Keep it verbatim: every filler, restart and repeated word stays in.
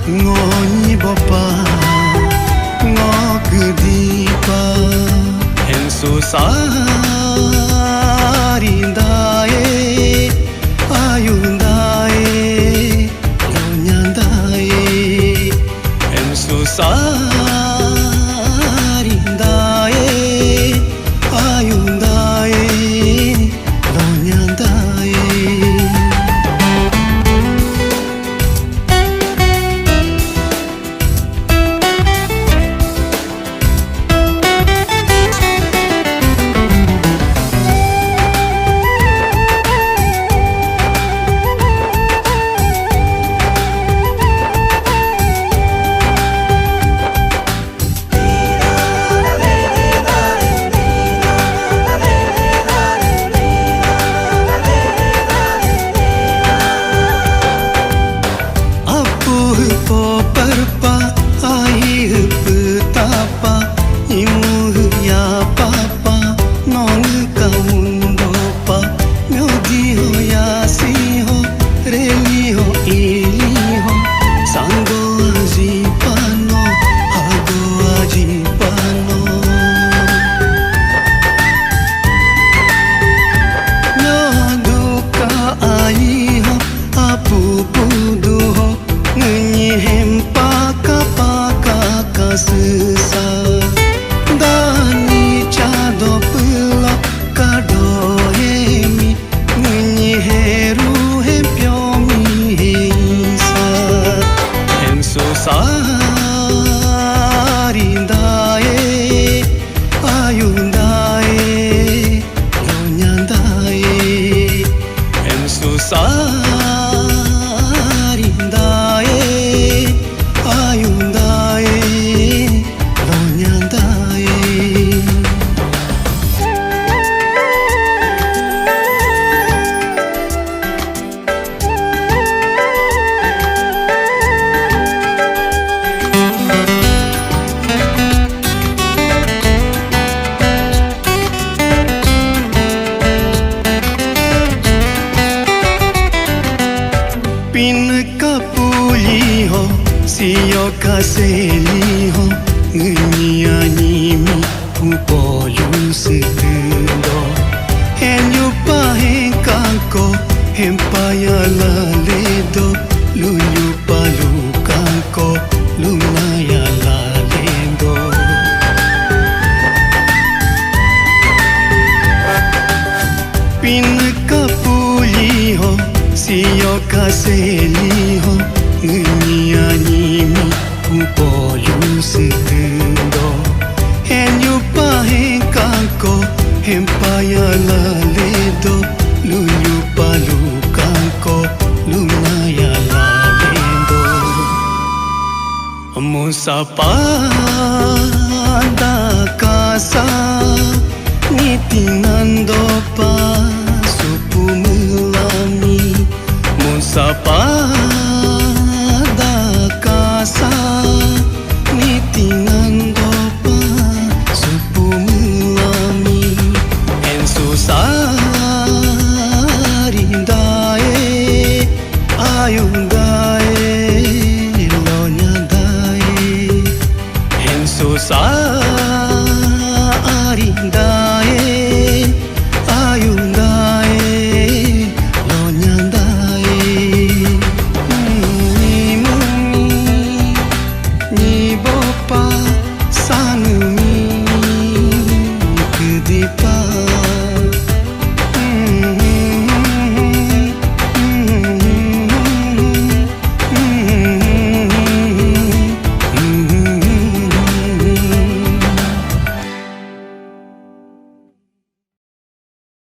Ngo nyibopa, ngo kedipa, en susah rindae, ayundae, lo nyandae, en susah rindae, ayundae, lo nyandae. Apu hei po perpa, ai hei petapa, imu hei ya papa, nong hei kamun dopa, myo di ho ya si ho, re li ho, i li ho, sanggo aji pano, hago aji pano. Nyo duka ai ho, apu pudu ho, ngenyi hempa kapa kaka sesa. Dani chado pela kado hemi, ngenyi heru hempyo mi heisa. Hem susah rindae, ayundae, lo nyandae. Em susah rindae, ayundae, lo nyandae. Pinaka puli ho, siyo kaseli ho, ngenyi anyi mi, upolu setundo. Henyu pa hengkangko, hempaya laledo, lunyu pa lukangko, lunaya lalendo. Pinaka puli ho, siyo kaseli ho, ngenyi anyi mi, upolu setundo. Henyu pa hengkangko, hempaya laledo, lunyu pa lukangko, lunaya lalendo. Mun sapa da kasa, niti nando pa supu melami. Mun sapa da kasa, niti nando pa supu melami. En susah rindae, ayundae, lo nyandae. En susah